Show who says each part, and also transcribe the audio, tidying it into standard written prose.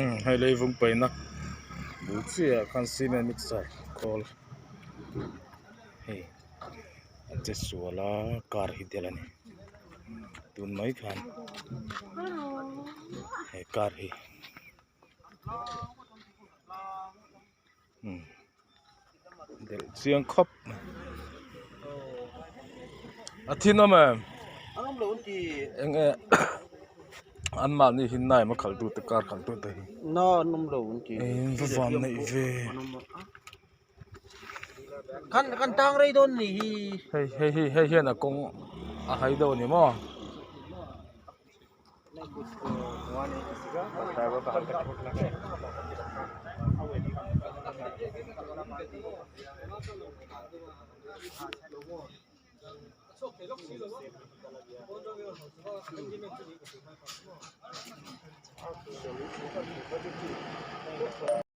Speaker 1: Umm hei leivung paihna bul chiahah khan cement mixer khawl hei an che sual a car hi tel a ni tun mai khan he car hi umm delh chiang khawp mai a thin awm em eng nge an mahni hi nai maw khalh tute car khalh tute hi eng va van neih ve hei hei hi hei hian a kawng a hai deuh a ni maw.